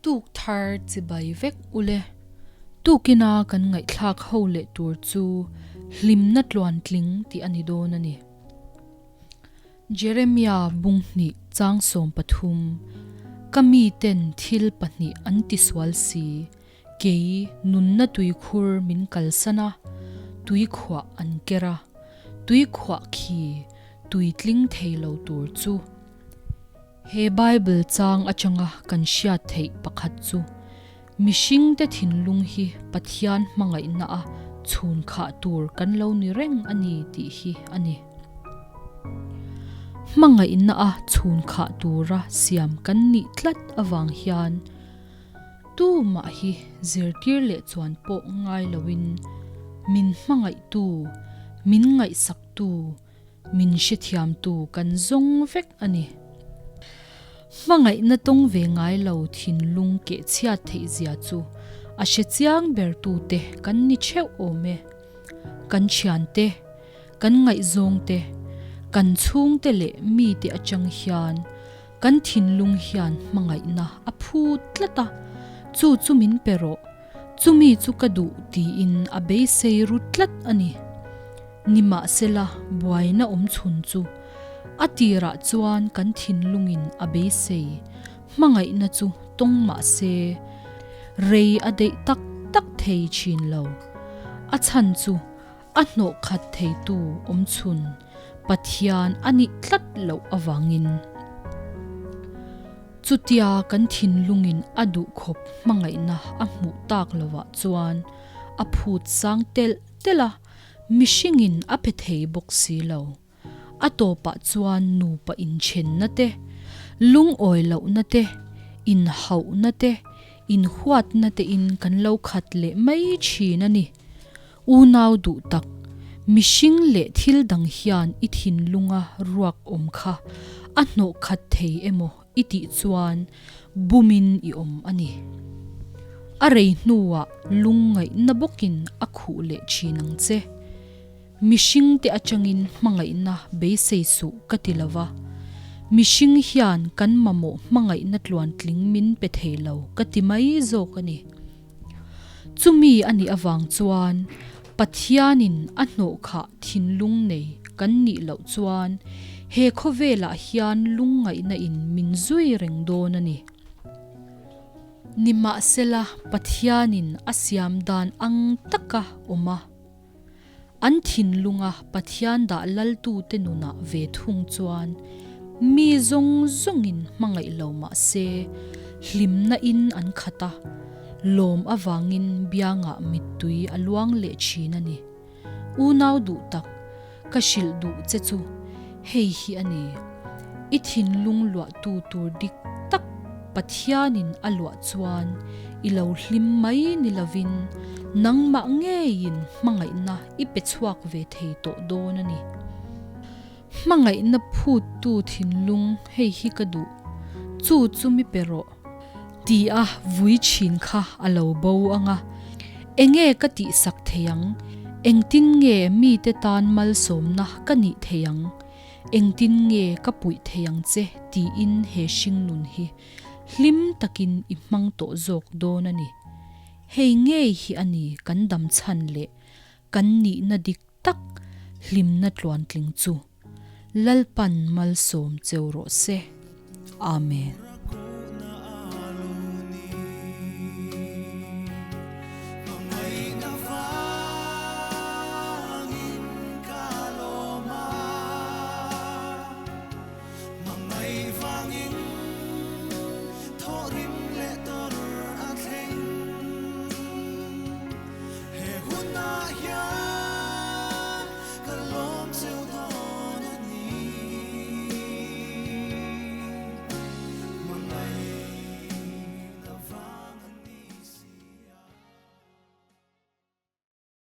Tuk thar chibai vek ule. Tukina kan ngaihthlak ho leh tur chu hlimna tluantling tih a ni dawn a ni. Jeremia bunghnih chang 13, Ka miten thil pahnih an tisual si, kei nunna tuikhur min kalsan a, tuikhuah an ker a, tuikhuah khi tuitling thei lo tur chu. He Bible chang atanga kan hriat theih pakhat chu, mihringte thinlung hi Pathian hmangaihna a chhun khah tur kan lo ni reng a ni tih hi a ni. Hmangaihna a chhun khah tura siam kan nih tlat avang hian tumah hi zirtir leh chuan pawh ngai loin min hmangaihtu, min ngaihsaktu, Min hrethiamtu kan zawng vek a ni. Hmangaihna tawng ve ngai lo thinlung keh chhiat theih zia chu a hre chiang ber tute kan ni theuh awm e. Kan thiante, kan ngaihzawngte, kan chhungte leh mite atang hian kan thinlung hian hmangaihna a phu tlat a, chu chu min pe rawh. Chumi chu ka duh tiin a beisei ru tlat a ni. Nimahsela buaina awm chhun chu a tirah chuan kan thinlungin a beisei hmangaihna chu tawng mah se rei a deih tak tak thei thin lo. A chhan chu a hnawh khat theitu awm chhun Pathian a nih tlat loh avangin. Chutia kan thinlungin a duhkhawp hmangaihna a hmuh tak lovah chuan a phut sang telh telh a, mihringin a pe thei bawk si lo. A tawpah chuan nupa inthenna te, lungawi lohna te, inhauhna te, inhuatna tein kan lo khat leh mai thin a ni. Unau duh tak, mihring leh thil dang hian i thinlunga ruak awm kha a hnawh khat thei emaw i tih chuan bumin i awm a ni. A rei hnuah lungngaihna bawkin a khuh leh thin ang che. Mihringte atangin hmangaihna beisei suh ka ti lo va, mihring hian kan mamawh hmangaihna tluantling min pe thei lo ka ti mai zawk a ni. Chumi a nih avang chuan Pathianin a hnawhkhah thinlung nei kan nih loh chuan he khawvelah hian lungngaihna in min zui reng dawn a ni. Nimahsela Pathianin a siam dan ang taka awm a. An thinlunga Pathian dah laltute nunah ve thung chuan mi zawng zawngin hmangaih lo mah se, hlimna in an khat a, lawm avangin biangah mittui a luang leh thin a ni. Unau duh tak, ka hrilh duh che chu hei hi a ni, I thinlung luahtu tur dik tak Pathianin a luah chuan i lo hlim mai ni lovin nangmah ngeiin hmangaihna i pe chhuak ve thei tawh dawn a ni. Hmangaihna phuttu thinlung hei hi ka duh, chu chu mi pe rawh ti a vui thin kha a lo bo ang a, enge ka tihsak thei ang, engtin nge mite tan malsawmna ka nih thei ang? Engtin nge ka puih thei ang che tiin he hringnun hi hlim takin i hmang tawh zawk dawn a ni. Hei ngei hi a ni kan dam chhan leh kan nihna dik tak hlimna tluantling chu. Lalpan malsawm cheu rawh se. Amen.